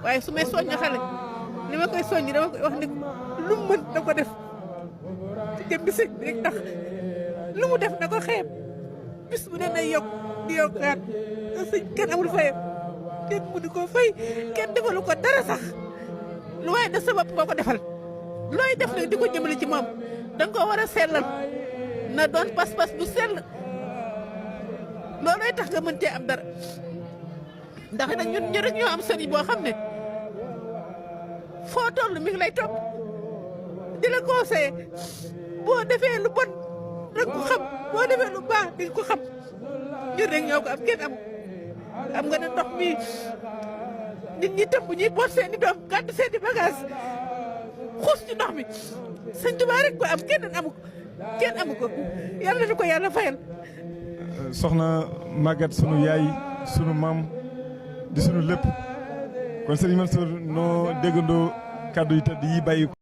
waaye su may soññ xale li ma koy soññ dama koy wax ne lu mu mën na ko def ci jëm bi sëñ bi rek tax lu mu def na ko xeeb bis bu ne nay yokk di yokkaat te sëñ kenn amul fayam kenn mënu ko fay kenn defalu ko dara sax lu waaye def sa bopp nga ko defal looy def nag di ko jëmale ci moom danga ko war a sellal na doon pas-pas bu sell loolooy tax nga mën cee am dara ndax nag ñun rek ñoo am sëriñ boo xam ne foo toll mi ngi lay topp di la conseillé boo defee lu bon danga ko xam boo defee lu baax di ko xam ñun rek ñoo ko am kenn am nga ne ndox mi nit ñi tëmb ñuy boot seeni doom gàddu seeni bagage xuus ci ndox mi sëñ Tuubaa rek ko am kenn amu ko yàlla na ko yàlla fayal. soxna Maguette sunu yaay sunu maam di sunu lépp kon sëriñ Mansour noo déggandoo kàddu yi tëdd yi bàyyi ko